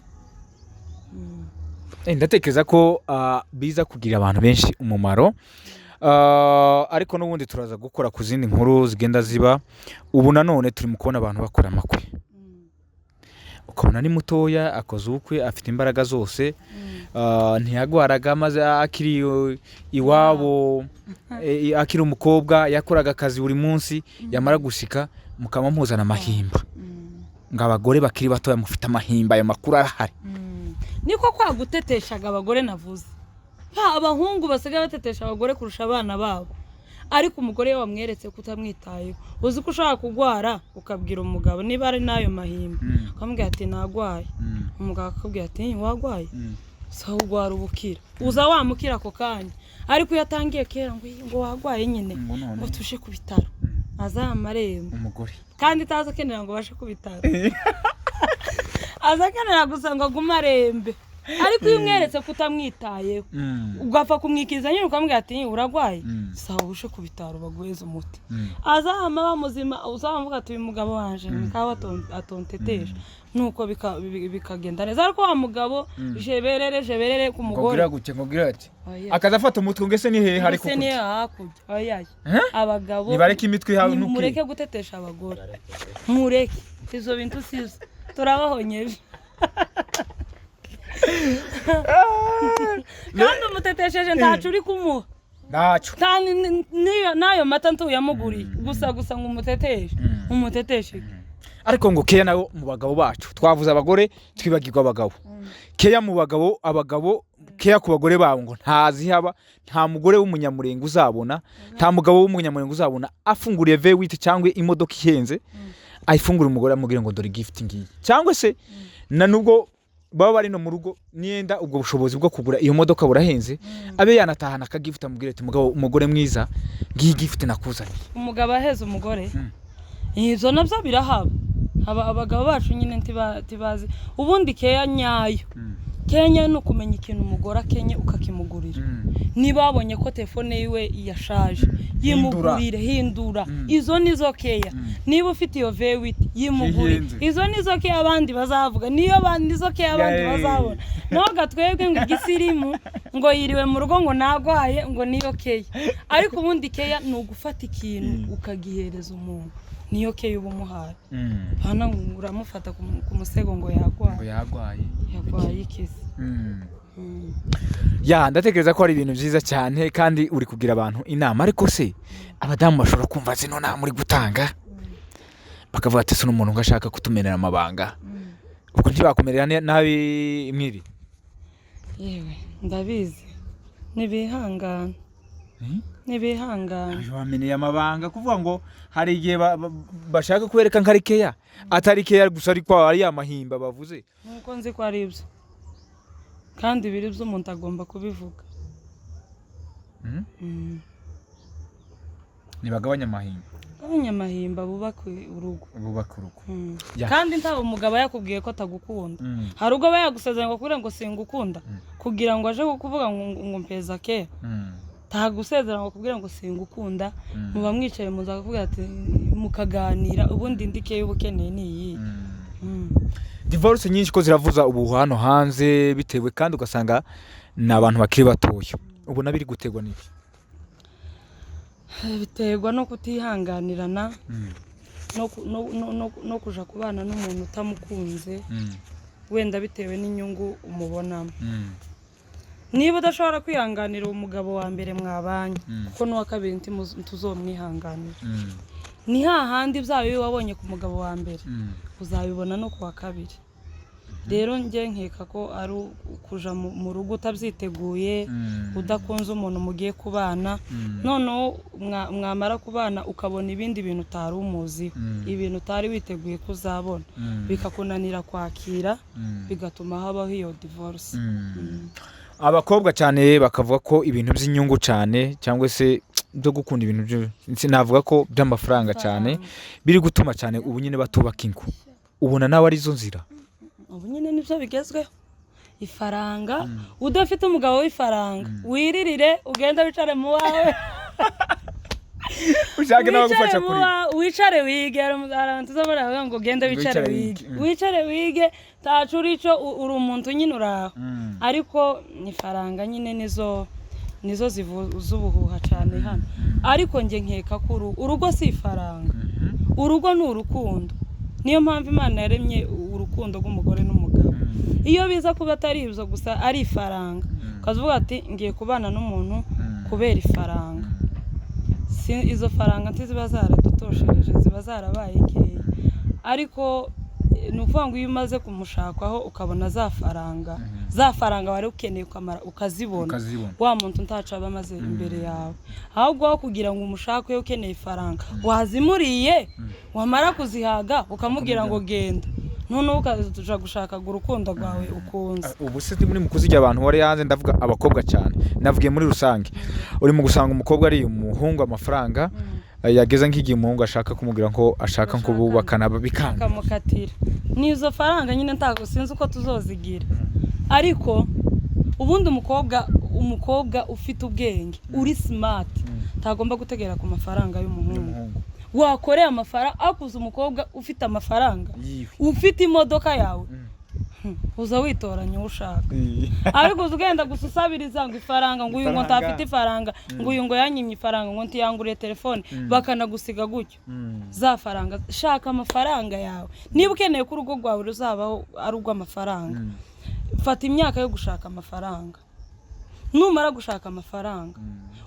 Ndatekereza ko biza kugira abantu benshi umumaro. Ariko n'ubundi turaza gukora ku zindi nkuru zigenda ziba. Ubu nanone turi mu kubona abantu bakora amakwe, ukabona ni mutoya akoze ubukwe, afite imbaraga zose, ntiyagwaraga maze akiri iwabo, akiri umukobwa yakoraga akazi buri munsi, yamara gushika mukaba muzana amahimba. Ngo abagore bakiri batoya mufite amahimba, ayo makuru arahari. Niko kwa guteteshaga abagore navuze. Ha, abahungu basigaye batetesha abagore kurusha abana babo. Ariko umugore iyo wamweretse ko utamwitayeho, uzi ko ushobora kugwara ukabwira umugabo, niba ari n'ayo mahimba, ukamubwira ati: "Nagwaye." Umugabo akakubwira ati: "Wagwaye? Sawa, ugwara ubukira." Uza wamukira ako kanya. Ariko iyo atangiye kera ngo: "Ih, ngo wagwaye nyine." Ngo none. Ngo tuje ku bitaro, aza amarembo. Umugore. Kandi itazi akenera ngo bashe ku bitaro, aza akenera gusa ngo agume arembe. Ariko iyo umweretse ko utamwitayeho, ugapfa kumwikiriza nyine, ukamubwira ati: "Uragwaye? Sawa, uje ku bitaro baguheze umuti." Azahama aba muzima, uzamuvuga ati: "Uyu mugabo wanje nikawe atonteteje." Nuko bikagenda neza. Ariko wa mugabo jeberere jeberere ku Ngo mugore. gira gutya, ngo gira ati Oya. akaza afata umutwe ngo ese ni hehe hari Ese ni kukurya? Hakurya, oya. Eh? Abagabo Nibareke imitwe ihawe. Ni mureke gutetesha abagore, mureke izo bintu sizo, turabahonyeje. Kandi umutetesheje ntaco uri kumuha. Ntacyo. Nta n'ayo mata ntuyamuguriye, gusa gusa ngo umuteteshe, umuteteshe. Ariko ngo care nayo mu bagabo bacu, twavuze abagore twibagirwa abagabo. Care mu bagabo, abagabo care ku bagore babo ngo ntazihaba. Nta mugore w'umunyamurenge uzabona, nta mugabo w'umunyamurenge uzabona afunguriye V8 cyangwa imodoka ihenze, ayifungura umugore amubwira ngo: "Dore gift ngiyi." Cyangwa se na nubwo baba bari no mu rugo, niyenda ubwo bushobozi bwo kugura iyo modoka burahenze, abe yanatahana akagift amubwira ati: "Mugabo, umugore mwiza, ngiyi gift nakuzaniye." Umugabo aheza umugore, ibyo nabyo birahaba. Abagabo bacu nyine ntibazi ubundi care nyayo. Care nyayo ni ukumenya ikintu umugore akenye ukakimugurira. Niba wabonye ko telefone yiwe yashaje, yimugurire, hindura. Izo nizo care. Niba ufite iyo V8, yimugurire. Ihenze. Izo nizo care abandi bazavuga, niyo nizo care abandi bazabona. Naho twebwe ngo igisirimu, ngo yiriwe mu rugo, ngo nagwaye, ngo niyo care. Ariko ubundi care ni ugufata ikintu ukagihereza umuntu, niyo care uba umuhaye. Hano uramufata ku musego ngo yagwaye. Ngo yagwaye. Yagwaye ikizi? Ya, ndatekereza ko ari ibintu byiza cyane kandi uri kugira abantu inama. Ariko se abadamu bashobora kumva zino nama uri gutanga bakavuga ati: "Ese uno muntu ngo ashaka kutumenera amabanga?" Ubwo ntibakumerera nabi mwiri? Yewe, ndabizi, ntibihangana. Ntibihangane. Bameneye amabanga, kuvuga ngo hari igihe bashaka kubereka nka ari keya, atari keya gusa, ariko ari amahimba bavuze. Nkuko nzi ko ari ibyo, kandi ibiri byo umuntu agomba kubivuga. Ntibagabanya amahimba. Abanyamahimba bubake urugo. Bubaka urugo. Kandi nta umugabo yakubwiye ko atagukunda. Hari ubwo aba yagusezeranye ngo akubwire ngo singukunda, kugira ngo aje kukuvuga ngo mpeza keya. Ntagusezera ngo akubwire ngo singukunda. Muba mwicaye, muza kuvuga ati, mukaganira, ubundi indi keya uba ukeneye ni iyi. Divorce nyinshi ko ziravuza ubu hano hanze, bitewe kandi ugasanga ni abantu bakiri batoya, ubona biri guterwa n'iki? Biterwa no kutihanganirana, no kuja kubana n'umuntu utamukunze, wenda bitewe n'inyungu umubonamo. Niba udashobora kwihanganira uwo mugabo wa mbere mwabanye, kuko n'uwa kabiri ntuzomwihanganira. Ni hahandi bya bibi wabonye ku mugabo wa mbere uzabibona no ku wa kabiri. Rero njye nkeka ko ari ukuja mu rugo utabyiteguye, udakunze umuntu mugiye kubana. Noneho mwamara kubana ukabona ibindi bintu utari umuziho, ibintu utari witeguye ko uzabona, bikakunanira kwakira, bigatuma habaho iyo divorce. Abakobwa cyane bakavuga ko ibintu by'inyungu cyane, cyangwa se byo gukunda ibintu sinavuga ko by'amafaranga cyane, biri gutuma cyane ubu nyine batubaka ingo. Ubona nawe arizo nzira? Ubu nyine nibyo bigezweho, ifaranga. Udafite umugabo w'ifaranga, wiririre, ugende wicare mu wawe. Ushake Wicare mu wawe, wicare wige. Hari abantu tuzabona bavuga ngo ugende wicare Wicare wige. wige. Wicare wige, ntaco urico, uri umuntu nyine uraho. Ariko ifaranga nyine nizo zivuza ubuhuha cyane hano. Ariko njye nkeka ko urugo si ifaranga, urugo ni urukundo. Niyo mpamvu Imana yaremye urukundo rw'umugore n'umugabo. Iyo biza kuba atari ibyo gusa, ari ifaranga, ukavuga ati ngiye kubana n'umuntu kubera ifaranga, si izo faranga ntiziba zaradutoshereje, ziba zarabaye nkeya. Ariko ni ukuvuga ngo iyo umaze kumushakaho ukabona za faranga, za faranga wari ukeneye, ukamara ukazibona, Ukazibona. wa muntu ntaco aba amaze imbere yawe. Ahubwo aho kugira ngo umushake ukeneye ifaranga, wazimuriye, wamara kuzihaga ukamubwira ngo genda, noneho ukaja gushaka urukundo rwawe ukunze. Ubu se muri mu kuzirya abantu bari hanze, ndavuga abakobwa cyane, navugiye muri rusange, uri mu gusanga umukobwa ari umuhungu amafaranga, yageze nk'igihe umuhungu ashaka kumubwira ko ashaka nko bubakana, bikanga. Akamukatira. Ni izo faranga nyine, ntabwo sinzi uko tuzozigira. Ariko ubundi umukobwa ufite ubwenge, uri smart, ntagomba gutegera ku mafaranga y'umuhungu. Umuhungu. Wakoreye amafaranga akuze, umukobwa ufite amafaranga, yiwe, ufite imodoka yawe, uza witoranya uwo ushaka. Ariko uza ugenda gusa usabiriza ngo ifaranga, ngo uyu ngo Ifaranga. ntafite ifaranga, ngo uyu ngo yanyimye ifaranga, ngo ntiyanguriye telefone, bakanagusiga gutyo. Za faranga, shaka amafaranga yawe. Niba ukeneye ko urugo rwawe ruzabaho ari urw'amafaranga, fata imyaka yo gushaka amafaranga. Numara gushaka amafaranga,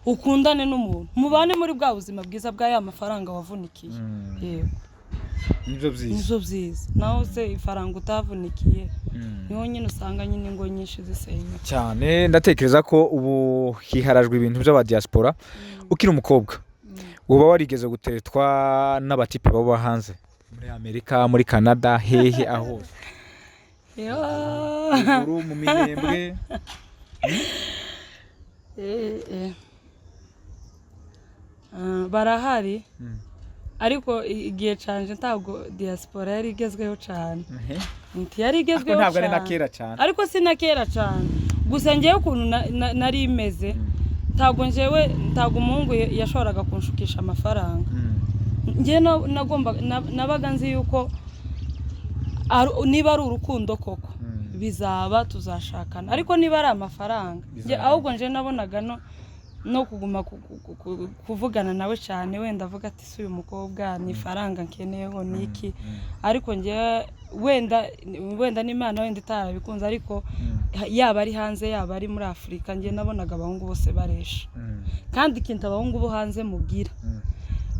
ukundane n'umuntu, mubane muri bwa buzima bwiza bwa ya mafaranga wavunikiye. Yego. Nibyo byiza. Nibyo byiza. Naho se ifaranga utavunikiye, niho nyine usanga nyine ingo nyinshi zisenyuka. Cyane. Ndatekereza ko ubu hiharajwe ibintu by'abadiaspora. Ukiri umukobwa, uba warigeze guteretwa n'abatipe baba hanze, muri Amerika, muri Canada, hehe aho hose? Yo. Ruguru mu Minembwe. Ah, barahari. Ariko igihe canje ntabwo diaspora yari igezweho cyane. Ntiyari Ariko igezweho ntabwo ari na cyane. kera cyane. Ariko si na kera cyane. Gusa ngewe ukuntu nari imeze, ntabwo ngewe, ntabwo umuhungu yashoboraga kunshukisha amafaranga. Ngewe nabaga nzi yuko niba ari urukundo koko, bizaba, tuzashakana. Ariko niba ari amafaranga, Bizaba. ahubwo nje nabonaga no kuguma kuvugana nawe cyane, wenda avuga ati si uyu mukobwa ni ifaranga nkeneyeho ni iki. Ariko ngewe wenda n'Imana wenda itarabikunze, ariko yaba ari hanze, yaba ari muri Afurika, ngewe nabonaga abahungu bose baresha. Kandi ikintu abahungu bo hanze mubwira,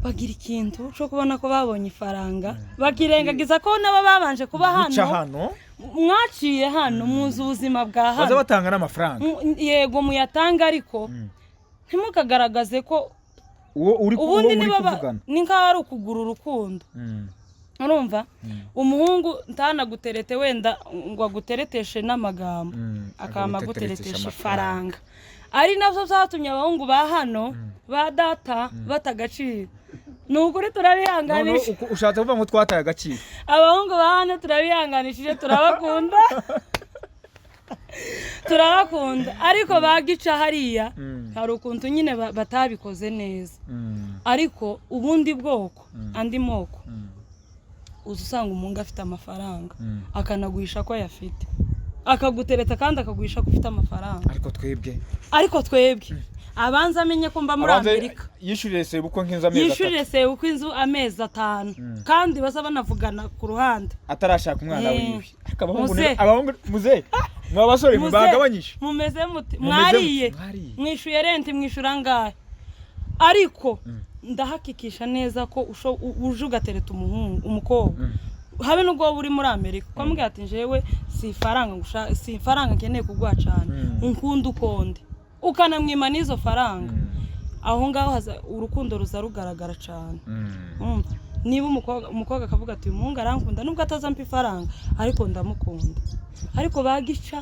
bagira ikintu cyo kubona ko babonye ifaranga, bakirengagiza ko nabo babanje kuba guca hano. Hano. Mwaciye hano, muzi ubuzima bwa baza hano. batanga n'amafaranga. Yego, muyatanga, ariko Ntimukagaragaze ko Uwo uri uwo ubundi muri niba kuvugana. Ni nk'aho ari ukugura urukundo. Urumva, umuhungu ntanaguterete wenda ngo agutereteshe n'amagambo, akama akaguteretesha aguteretesha amafaranga. ifaranga, ari nabyo byatumye abahungu ba hano ba data bata agaciro. Ni ukuri, Noneho turabihanganisha. Ushatse kuvuga ngo twataye agaciro? Abahungu ba hano turabihanganishije, turabakunda, turabakunda, ariko bagica hariya hari ukuntu nyine batabikoze neza. Ariko ubundi bwoko, andi moko, uza usanga umuhungu afite amafaranga, akanaguhisha ko ayafite, akagutereta kandi akaguhisha ko ufite amafaranga. Ariko twebwe? Ariko twebwe abanza amenye ko mba muri Abanze Amerika, yishyurire sebukwe nk'inzu amezi 3. Yishyurire sebukwe inzu amezi 5, kandi baza banavugana ku ruhande. Atarashaka umwana wiwe. Ariko abahungu Muze. Abahungu muze, mwa basore mwe Muze, bagabanyije. Mumeze mute? Mumeze mute? Mwariye? Mwariye. Mwishyuye rent? Mwishyura angahe? Ariko ndahakikisha neza ko uje ugatereta umuhungu, umukobwa, habe n'ubwo wowe uri muri Amerika, ukamubwira ati: "Njyewe si ifaranga si ifaranga nkeneye kuguha cyane, unkunda ukonde," ukanamwima n'izo faranga, aho ngaho urukundo ruza rugaragara cyane. Urumva? Niba umukobwa akavuga ati: "Uyu muhungu arankunda nubwo atazampa ifaranga, ariko ndamukunda." Ariko bagica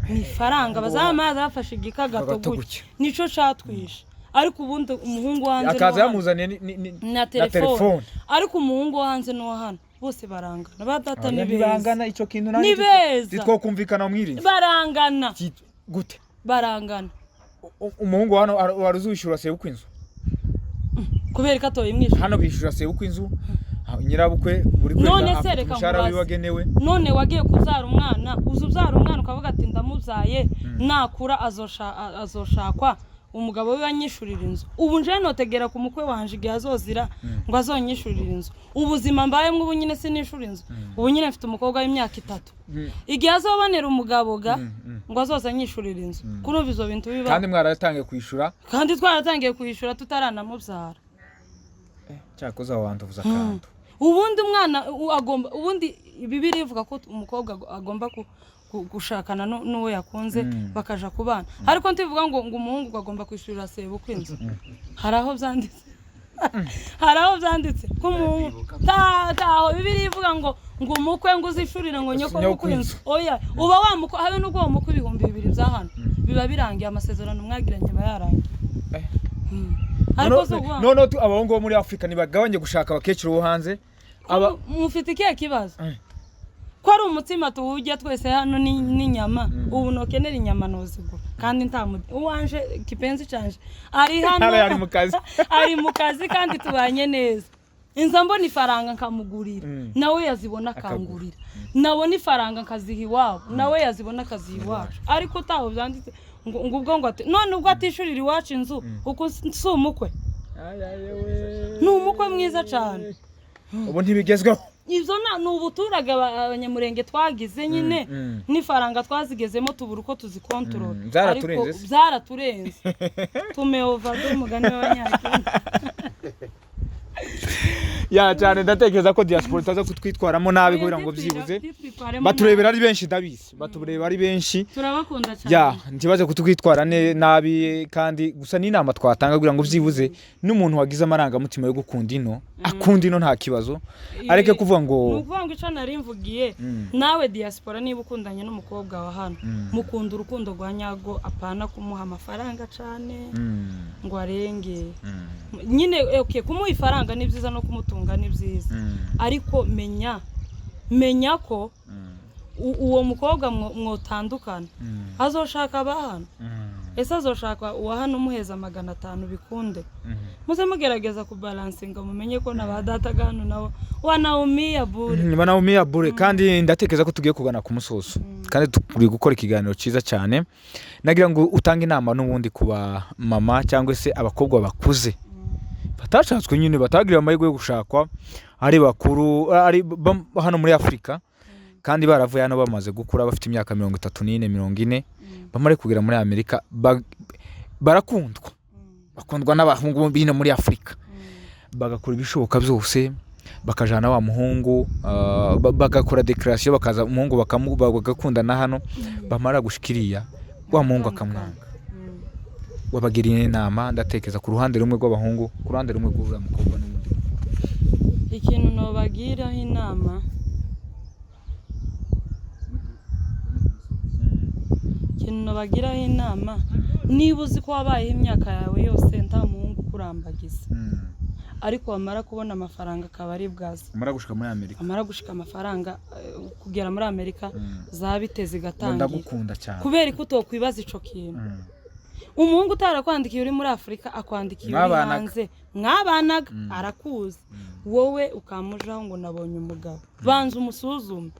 ni ifaranga, bazamazi bafashe igikagato Agato gutya. Gutya. Nico catwishe. Ariko ubundi umuhungu wo hanze Akaza n'uwo hano- yamuzaniye na na telefone. Telefone. Ariko umuhungu wo hanze n'uwo hano bose barangana, ba data ni Oya, beza. ntibangana icyo kintu. Ni Nanjye beza. titwokumvikana mwirinzi. Barangana. Gute? Barangana. Umuhungu hano wari uzishyura sebukwe inzu? Kubera ko atoyimwishyura? Hano bishyura sebukwe inzu, nyirabukwe buri kwezi None se afite reka umushahara nkubaze. wiwe agenewe. None wagiye kubyara umwana, uza ubyara umwana ukavuga ati: "Ndamubyaye, nakura azoshakwa umugabo we anyishurira inzu." Ubu nje notegera ku mukwe wanje igihe azozira ngo azonyishurire inzu. Ubuzima mbayemo ubu nyine sinishura inzu. Ubu nyine mfite umukobwa w'imyaka 3. Igihe azobonera umugabo ga ngo azoza anyishurira inzu, kurumva izo bintu biba? Kandi mwaratangiye kwishyura. Kandi twaratangiye kwishyura tutaranamubyara. Cyakoze aho hantu uvuze akantu. Ubundi umwana agomba, ubundi Bibiliya ivuga ko umukobwa agomba gushakana n'uwo yakunze, bakaja kubana. Ariko ntibivuga ngo umuhungu agomba kwishyurira sebukwe inzu. Hari aho byanditse? Hari aho byanditse ko umuhungu taho Bibiliya ivuga ngo umukwe ngo uzishurire ngo nyoko Nyoko bukwe inzu? inzu. Oya, uba wamukwe, habe n'ubwo uwo mukwe 2000 bya hano, biba birangiye, amasezerano mwagiranye aba yarangiye. Ariko si ukuvuga ngo- Noneho abahungu bo muri Afurika ntibagabanye gushaka abakecuru bo hanze aba. Mufite ikihe kibazo ko ari umutsima tuwurya twese hano n'inyama? Ubu nokenera inyama nozigura, kandi nta uwanje kipenzi canje ari hano. Hano ari mu kazi. Ari mu kazi kandi tubanye neza. Inza mbona ifaranga nkamugurira, nawe yazibona akangurira, nabona ifaranga nkaziha iwabo, nawe yazibona akaziha iwacu. Ariko utaho byanditse ngo ubwo ngo ati none ubwo atishurira iwacu inzu, uko si umukwe? Ni umukwe mwiza cyane. Ubu ntibigezweho. Ibyo ni ubuturage abanyamurenge twagize nyine, n'ifaranga twazigezemo tubura uko tuzikontorora. Byaraturenze Ariko se. byaraturenze, tumeovado umugani w'abanyakenya. Ya cyane, ndatekereza ko diaspora itaza kutwitwaramo nabi kugira ngo byibuze baturebera ari benshi, ndabizi batureba ari benshi. Turabakunda cyane. Ya, ntibaze kutwitwara nabi. Kandi gusa n'inama twatanga kugira ngo byibuze n'umuntu wagize amarangamutima yo gukunda ino, akunda ino nta kibazo, areke kuvuga ngo Ni ukuvuga ngo icyo nari mvugiye, nawe diaspora, niba ukundanye n'umukobwa wa hano, mukunda urukundo rwa nyago, apana kumuha amafaranga cyane ngo arenge nyine. Okay, kumuha ifaranga ni byiza, no kumutunga ni byiza, ariko menya ko uwo mukobwa mwotandukana azoshaka aba hano. Ese azoshaka uwa hano umuheza 500 bikunde? Muze mugerageza kubalansinga, mumenye ko na ba data hano nabo wanaumia bure. Banaumia bure. Kandi ndatekereza ko tugiye kugana ku musozo, kandi turi gukora ikiganiro cyiza cyane. Nagira ngo utange inama n'ubundi ku ba mama cyangwa se abakobwa bakuze batashatswe nyine, batagiriwe amahirwe yo gushakwa ari bakuru, ari hano muri Afurika, kandi baravuye hano bamaze gukura, bafite imyaka 34, 40, bamare kugera muri Amerika barakundwa, bakundwa n'abahungu bino muri Afurika, bagakora ibishoboka byose bakajana wa muhungu, bagakora déclaration, bakaza umuhungu bagakundana hano, bamara gushika iriya wa muhungu akamwanga. Wabagiriye inama, ndatekereza ku ruhande rumwe rw'abahungu, ku ruhande rumwe rw'uriya mukobwa n'ubundi. Ikintu nobagiraho inama, ikintu nobagiraho inama, niba uzi ko wabayeho imyaka yawe yose nta muhungu ukurambagiza, ariko wamara kubona amafaranga akaba ari bwaza, Umara gushika muri Amerika, amara gushika amafaranga, kugera muri Amerika, zabite ngo zigatangira, ndagukunda cyane. Kubera ko utokwibaza ico kintu, umuhungu utarakwandikiye uri muri Afurika akwandikiye uri Mwabanaga. hanze, mwabanaga, arakuzi, wowe ukamujaho ngo nabonye umugabo. Banza umusuzume,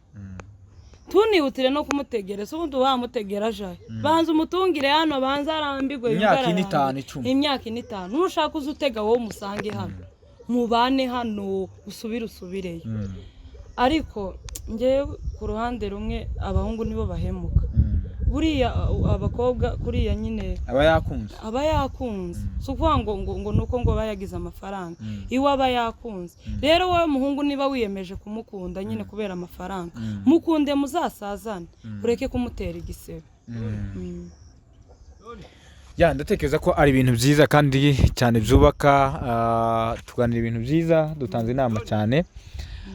tunihutire no kumutegereza. Ubundi wamutegera ajahe? Banza umutungire hano, banza arambirwe, yumve Imyaka ine, ararambiwe. 5, 10. Imyaka 4, 5, nushaka uze utega wowe umusange hano, mubane hano, usubire usubireyo. Ariko njyewe ku ruhande rumwe, abahungu nibo bahemuka. Buriya abakobwa kuriya nyine Aba yakunze. Aba yakunze, si ukuvuga ngo nuko ngo aba yagize amafaranga, iwe aba yakunze. Rero wowe muhungu, niba wiyemeje kumukunda nyine kubera amafaranga, mukunde muzasazane, ureke kumutera igisebe. Ya, ndatekereza ko ari ibintu byiza kandi cyane byubaka. Tuganira ibintu byiza, dutanze inama cyane,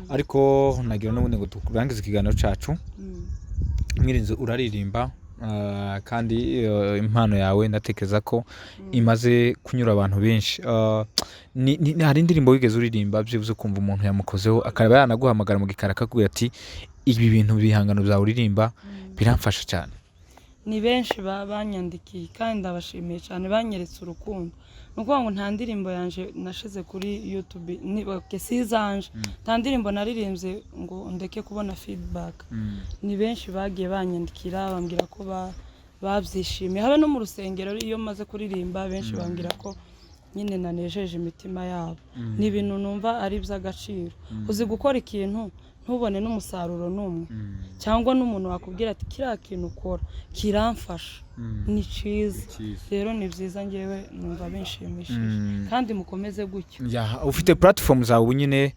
ariko nagira n'ubundi ngo turangize ikiganiro cyacu. Mwirinzi, uraririmba, kandi impano yawe ndatekereza ko imaze kunyura abantu benshi. Hari indirimbo wigeze uririmba byibuze ukumva umuntu yamukozeho, akaba yanaguhamagara mu gikari akakubwira ati: "Ibi bintu, bihangano byawe uririmba biramfasha cyane"? Ni benshi banyandikiye kandi ndabashimiye cyane, banyeretse urukundo. Ni ukuvuga ngo nta ndirimbo yanje nashize kuri YouTube, okay, si izanje, nta ndirimbo naririmbye ngo ndeke kubona feedback. Ni benshi bagiye banyandikira bambwira ko babyishimiye, habe no mu rusengero iyo maze kuririmba benshi bambwira ko nyine nanejeje imitima yabo. Ni ibintu numva ari iby'agaciro. Uzi gukora ikintu ntubone n'umusaruro n'umwe, cyangwa n'umuntu wakubwira ati: "Kiriya kintu ukora kiramfasha, ni cyiza"? Rero ni byiza, ngewe numva binshimishije, kandi mukomeze gutyo. Ya, ufite platform zawe ubu nyine,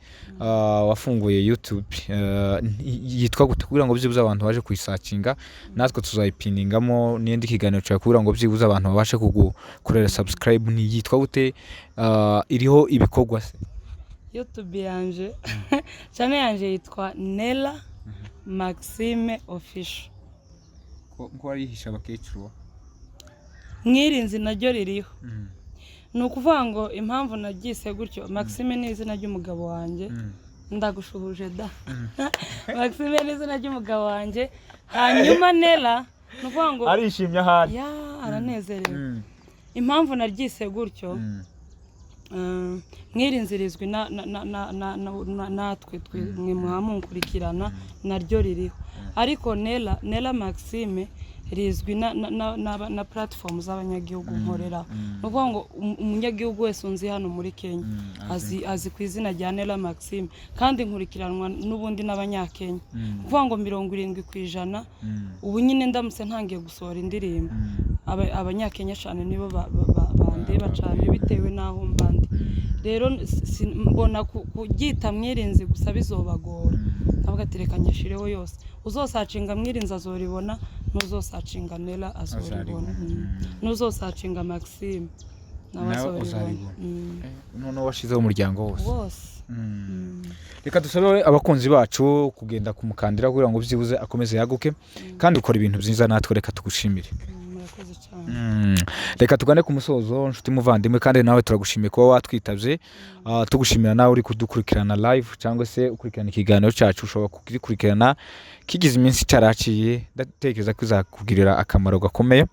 wafunguye YouTube, yitwa gute, kugira ngo byibuze abantu baje kuyisearchinga? Natwe tuzayipiningamo n'indi kiganiro cyawe, kugira ngo byibuze abantu babashe kugukorera subscribe. Ni yitwa gute? Iriho ibikorwa se? YouTube yanje, channel yanje yitwa Nella Maxime Official. Ko warihisha abakecuru? Mwirinzi naryo ririho. Ni ukuvuga ngo impamvu naryise gutyo, Maxime ni izina ry'umugabo wanjye. Ndagushuhuje da. Maxime ni izina ry'umugabo wanjye, hanyuma Nella ni ukuvuga ngo Arishimye ahari. Ya, aranezerewe. Impamvu naryise gutyo, Mwirinzi rizwi natwe mwe muhamunkurikirana, naryo ririho, ariko Nella Maxime rizwi na platform z'abanyagihugu nkorera. Ni ukuvuga ngo umunyagihugu wese unzi hano muri Kenya azi ku izina rya Nella Maxime, kandi nkurikiranwa n'ubundi n'Abanyakenya. Ni ukuvuga ngo 70%, ubu nyine ndamutse ntangiye gusohora indirimbo, Abanyakenya cyane nibo bandeba cyane bitewe n'aho mbandi. Rero mbona kuryita Mwirinzi gusa bizobagora, ndavuga ati: "Reka nyashireho yose." Uzosearchinga Mwirinzi azoribona, n'uzosearchinga Nella azoribona, n'uzosearchinga Maxime nawe Nawe azoribona. uzaribona. Noneho washyizeho umuryango wose. Wose. Reka dusabe abakunzi bacu kugenda kumukandira kugira ngo byibuze akomeze yaguke, kandi ukora ibintu byiza, natwe reka tugushimire. Murakoze cyane. Reka tugane ku musozo, nshuti muvandimwe, kandi nawe turagushimiye kuba watwitabye. Tugushimira nawe uri kudukurikirana live cyangwa se ukurikirana ikiganiro cyacu. Ushobora kugikurikirana kigize iminsi cyaraciye, ndatekereza ko izakugirira akamaro gakomeye.